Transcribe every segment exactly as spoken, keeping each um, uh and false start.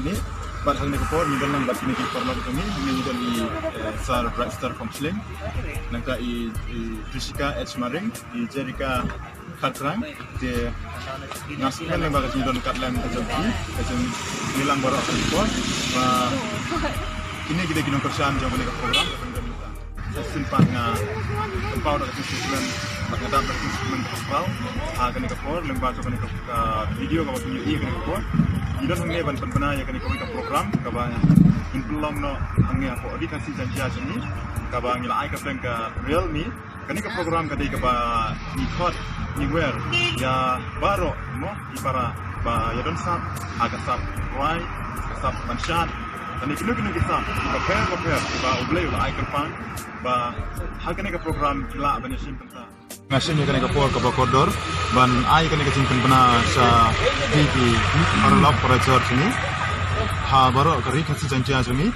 Ni, bad hangne ka por ngi don lang bad kine ki paralok jong ngi, ngi don i, eh, Sir Brightstar Kongshling, nangta i, i Trishika H Maring, i Jerika Kharkrang, te nga sngewthuh lang ba ka jingdon ka dang ka jong ki, ka jong ngi lang baroh ka por, ba kine ki dei ki nongkyrshan jong kane ka program. Sa shisien pat nga kynmaw da ka jingkyrmen, bad nga dap da ka jingkyrmen kaba khraw ha kane ka por, lyngba jong kane ka, ka video kaba pynïoh ïa kane ka por. Ngi don hangne ban pynbna ïa kane kawei ka program kaba ngin pynlong noh hangne hapoh Ri Khasi Jaiñtia jong ngi, kaba ngi la ai kyrteng ka Realme. Kane ka program ka dei kaba ngi khot ngi wer ïa baroh mo ki para ba ïa don sap ha ka sap rwai, ka sap ban shad, lane kino kino ki sap kiba pher ba pher kiba U Blei u la ai kyrpang, ba ha kane ka program ki lah ban ïashim bynta. Nga shim ïa kane ka por kaba kordor ban ai kane ka jingpynbna sha phi ki paralok parajor jong ngi, ha baroh ka Ri Khasi Jaiñtia jong ngi,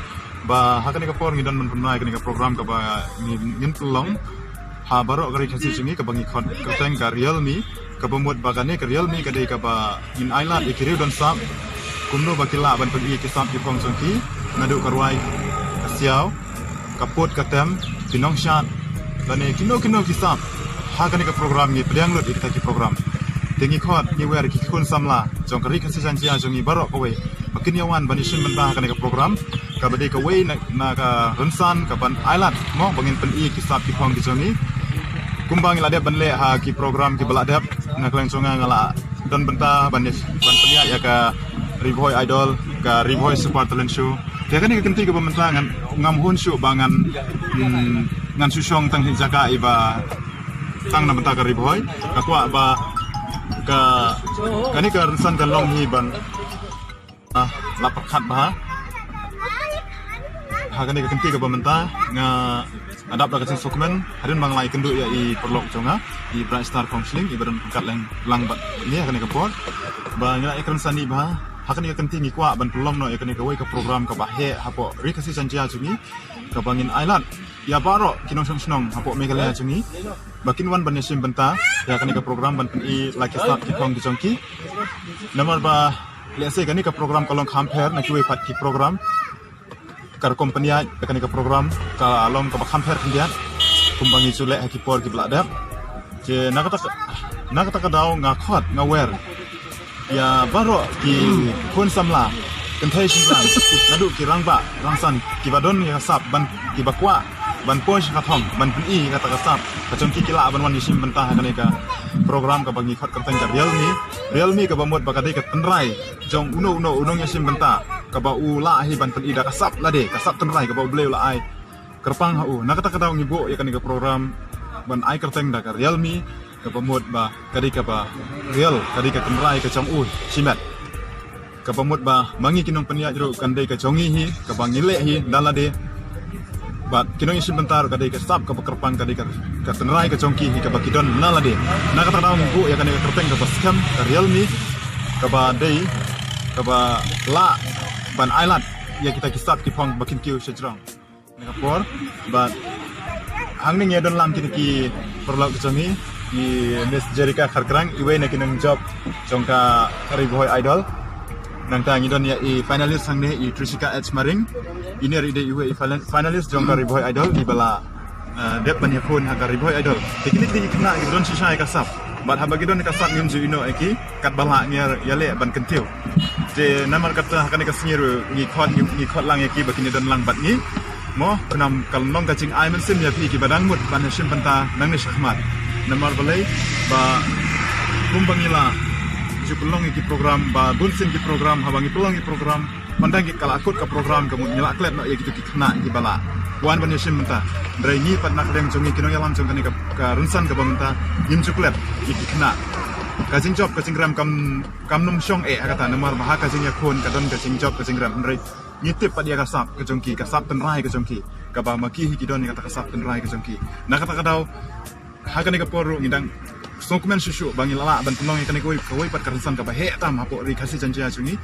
ba ha kane ka por ngi don ban pynbna ïa kane ka program kaba ngi, ngin pynlong ha baroh ka Ri Khasi jong ngi, kaba ngi khot kyrteng ka Realme, kaba mut ba kane ka Realme ka dei kaba ngin ai lad ïa ki riew don sap kumno ba ki lah ban pyn-i ki sap ki phong jong ki, naduh ka rwai, ka siaw, ka pud ka tem, ki nongshad, lane kino kino ki sap. Ha kane ka program ngi pdiang lut ïa kita ki program. Te ngi khot ngi wer ïa ki khun samla jong ka Ri Khasi Jaiñtia jong ngi baroh kawei ba kin ïa wan ban ïashim bynta ha kane ka program, kaba dei kawei na, na ka rynsan kaban ai lad mo ba ngin pyn-i ki sap ki phong ki jong ngi. Kumba ngi la dep ban leh ha ki program kiba la dep, na ka liang jong nga nga la don bynta ban ïa, ban pynïaid ïa ka Ri Bhoi Idol, ka Ri Bhoi Super Talent Show. Te kane ka kynti kaba mynta ngan, ngam hun shuh ba ngan, hmm, ngan shu shong tang hi jaka iba tang na bynta ka Ri Bhoi. Nga kwah ba ka, kane ka rynsan kan long hi ban, ah, la pyrkhat bha ha kane ka kynti kaba mynta. Nga, nga dap da ka jingsngewkmen hadien ba nga la ïakynduh ïa i paralok jong nga, i Brightstar Kongshling, iba don ryngkat lang, lang bad ngi ha kane ka por, ba ngi la ïakren sani bha. Ha kane ka kynti ngi kwah ban pynlong noh ïa kane kawei ka program kaba heh hapoh Ri Khasi Jaiñtia jong ngi, kaba ngin ai lad ïa baroh ki nongshong shnong hapoh Meghalaya jong ngi ba kin wan ban ïashim bynta ïa kane ka program ban pyn-i la ki sap ki phong ki jong ki. Namar ba lehse kane ka program ka long kham pher na kiwei pat ki program. Ka rukom pynïaid ïa kane ka program ka long kaba kham pher khyndiat kumba ngi ju leh ha ki por kiba la dep. Te na kata ka, na kata ka daw nga khot nga wer ïa baroh ki khun samla, kynthei shynrang, naduh ki rangbah rangsan kiba don ïa ka sap ban, kiba kwah ban poi sha ka thong ban pyn-i ïa kata ka sap ka jong ki, ki lah ban wan ïashim bynta ha kane ka program kaba ngi khot kyrteng ka Realme. Realme kaba mut ba ka dei ka tynrai jong uno uno u nongïashim bynta, kaba u lah hi ban pyn-i da ka sap lade, ka sap tynrai kaba U Blei u la ai kyrpang ha u. Na kata ka daw ngi buh ïa kane ka program ban ai kyrteng da ka Realme, kaba mut ba ka dei kaba real, ka dei ka tynrai ka jong u shimet. Kaba mut ba ma ngi ki nongpynïaid ruh kan dei ka jong ngi hi, kaba ngi leh hi da lade. Bad ki nongïashim bynta ruh ka dei ka sap kaba kyrpang, ka dei ka, ka tynrai ka jong ki hi kaba ki don na lade. Na kata ka daw ngi buh ïa kane ka kyrteng kaba skhem, ka Realme, kaba dei kaba lah ban ai lad ïa kita ki sap ki phong ba kin kiew shajrong. Kane ka por, bad hangne ngi ïa don lang kine ki paralok ki jong ngi, i Miss Jerika Kharkrang, iwei na ki nongjop jong ka Ri Bhoi Idol. Nangta ngi don ïa i finalist hangne, i Trishika H Maring. Ine ruh i dei iwei i final-, finalist jong ka Ri Bhoi Idol, iba la, eh, dep ban ïakhun ha ka Ri Bhoi Idol. Te kine ki dei ki khynnah kiba don shisha ïa ka sap. Bad haba ki don ïa ka sap ngim ju ïeh noh ïa ki, katba lah ngi ïaleh ban kyntiew. Te namar kata ha kane ka sngi ruh ngi khot, ngi, ngi khot lang ïa ki ba kin ïa don lang bad ngi. Mo, khnang kan long ka jingai mynsiem ïa phi kiba dang mut ban ïashim bynta nangne shakhmat. Namar balei ba kumba ngi la ju pynlong ïa ki program, ba bunsien ki program, haba ngi pynlong ïa ki program, mynta ngi ka la kut ka program ka mut ngi la klet noh ïa kito ki khynnah kiba la wan ban ïashim bynta. Hynrei ngi pat na ka liang jong ngi ki nongïalam jong kane ka, ka rynsan kaba mynta ngim ju klet ïa ki khynnah. Ka jingjop ka jingrem kam, kam nym shong eh ha kata, namar ba ha ka jingïakhun ka don ka jingjop ka jingrem. Hynrei ngi tip pat ïa ka sap ka jong ki, ka sap tynrai ka jong ki, kaba ma ki hi ki don ïa kata ka sap tynrai ka jong ki. Na kata ka daw ha kane ka por ruh ngi dang sngewkmen shuh shuh ba ngi la lah ban pynlong ïa kane kawei, kawei pat ka rynsan kaba heh tam hapoh Ri Khasi Jaiñtia jong ngi,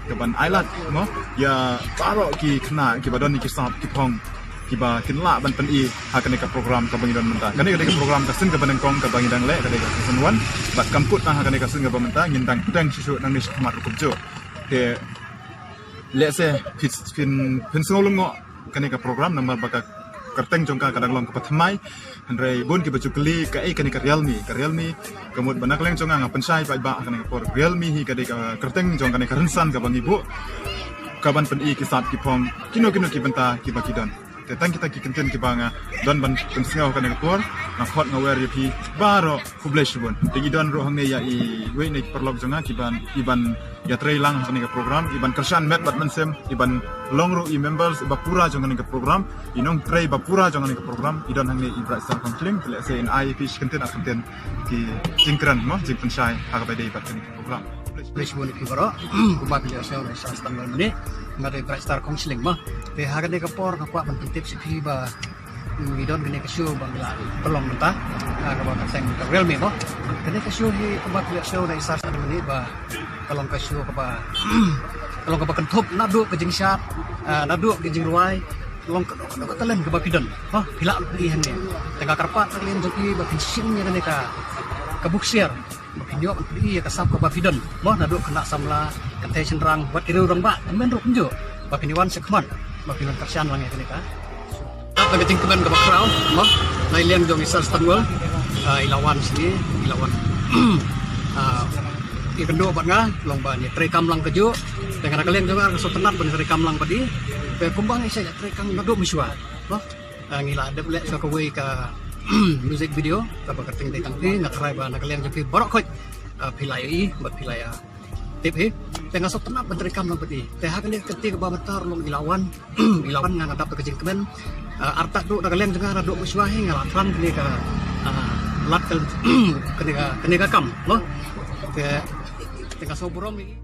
kaban ai lad mo ïa baroh ki khynnah kiba don ïa ki sap ki phong kiba kin lah ban pyn-i ha kane ka program kaba ngi don mynta. Kane ka dei ka program ka sien kaba nyngkong kaba ngi dang leh, ka dei ka season one. Bad kam kut tang ha kane ka sien kaba mynta, ngin dang pdiang shuh shuh nangne shakhmat ruh kumjuh. Te Lehse phin, phin, phin sngew lyngngoh kane ka program namar ba ka kyrteng jong ka ka dang long kaba thymmai. Hynrei bun kiba ju kylli kaei kane ka Realme, ka Realme. Ka mut ba na ka liang jong nga nga pynshai paidbah ha kane ka por, Realme hi ka dei ka kyrteng jong kane ka rynsan kaba ngi buh kaban pyni ki sap ki phong, kino kino ki bynta kiba ki don. Te tang kita ki kyntien kiba nga don ban pynsngew ha kane ka por, nga khot nga wer ïa phi baroh, khublei shibun. Te ngi don ruh hangne ïa iwei na ki paralok jong nga kiban, iban ïatrei lang ha kane ka program, iban kyrshan met bad mynsiem, iban long ruh i members ba pura jong kane ka program, i nongtrei ba pura jong kane ka program. I don hangne i Bright Star Counselling, te lehse in ai ïa phi shi kyntien ar kyntien ki jingkren mo, jingpynshai ha kaba ïadei bad kane ka program. Khublei shibun ïa phi baroh. Kumba phi la ïohsngew na i Sir Stanwell mynne, nga dei Bright Star Counselling mo. Te ha kane ka por nga kwah ban pyntip sha phi ba, mm, ngi don kane ka show ba ngi la pynlong mynta, ah, kaba kyrteng ka Realme mo. Kane ka show hi kumba phi la ïohsngew na i Sir Stanwell mynne ba ka long ka show kaba, ka long kaba kynthup naduh ka jingshad, ah, naduh ka jingrwai, long kano kano ka talent kaba phi don. Mo, phi lah ban pyni hangne. Te nga kyrpad na ka liang jong phi ba phin shim ïa kane ka, ka bookshelf. Ba phin ïoh ban pyni ïa ka sap kaba phi don. Mo, naduh khynnah samla, kynthei shynrang, bad ki riew rangbah, kmen ruh kumjuh. Ba phin ïa wan shakhmat, ba phin wan kyrshan lang ïa kane ka. Ap da ka jingkmen kaba khraw, mo, na i liang jong i Sir Stanwell, ah, i la wan sini, i la wan. Ah, ïakynduh bad nga, long ba ngi treikam lang kajuh. Te nga na ka liang jong nga, nga sngewtynnat ban treikam lang bad i. Te kumba ngi sa ïa treikam naduh mynshuwa, mo. Ah, ngi la dep leh sa kawei ka music video kaba kyrteng Dei Tang Phi, nga tharai ba na ka liang jong phi baroh khoit, ah, phi la ïohi bad phi la ïa tip hi. Te nga sngewtynnat ban treikam lang bad i. Te ha kane ka kti kaba mynta ruh long i la wan, i la wan, nga nga dap da ka jingkmen. Ah, artat ruh na ka liang jong nga naduh mynshuwa hi nga la thrang kane ka, ah, lad ka, kane ka, kane ka kam, mo. Te, te nga sngewburom ïa i.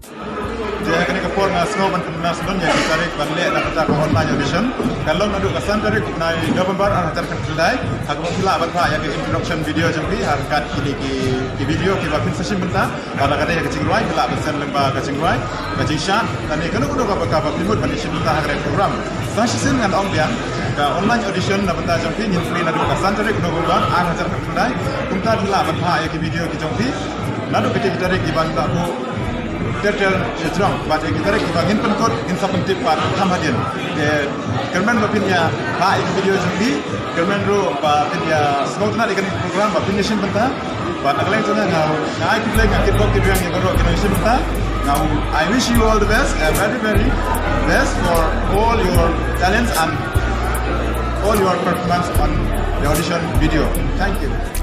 Te ha kane ka por nga sngew ban pynbna sngewdon ïa ki tarik ban leh na kata ka online audition. Kan long naduh ka san tarik u bnai November ar hajar khatkhyndai. Ha kaba phi lah ban phah ïa ki introduction video jong phi ha ryngkat kine ki, ki video kiba phin sa shim bynta. Bad na kata ïa ka jingrwai phi lah ban send lyngba ka jingrwai, ka jingshad, lane kano kano kaba, kaba phi mut ban ïa shim bynta ha kane ka program. Sa shisien ngan ong biang, ka online audition na bynta jong phi ngin plie naduh ka san tarik November ar hajar khatkhyndai. Kumta phi lah ban phah ïa ki video ki jong phi naduh kita ki tarik kiba ngi la buh ter ter shajrong, bad ïa ki tarik kiba ngin pynkut ngin sa pyntip pat kham hadien. Te kyrmen ba phin ïa phah ïa ki video jong phi, kyrmen ruh ba phin ïa sngewtynnat ïa kane ka program, ba phin ïa shim bynta. Bad na ka liang jong nga, nga ai khublei, nga kitbok kitrwiang ïa baroh ki nongïashim bynta. Now I wish you all the best, uh, very very best for all your talents and all your performance on the audition video. Thank you.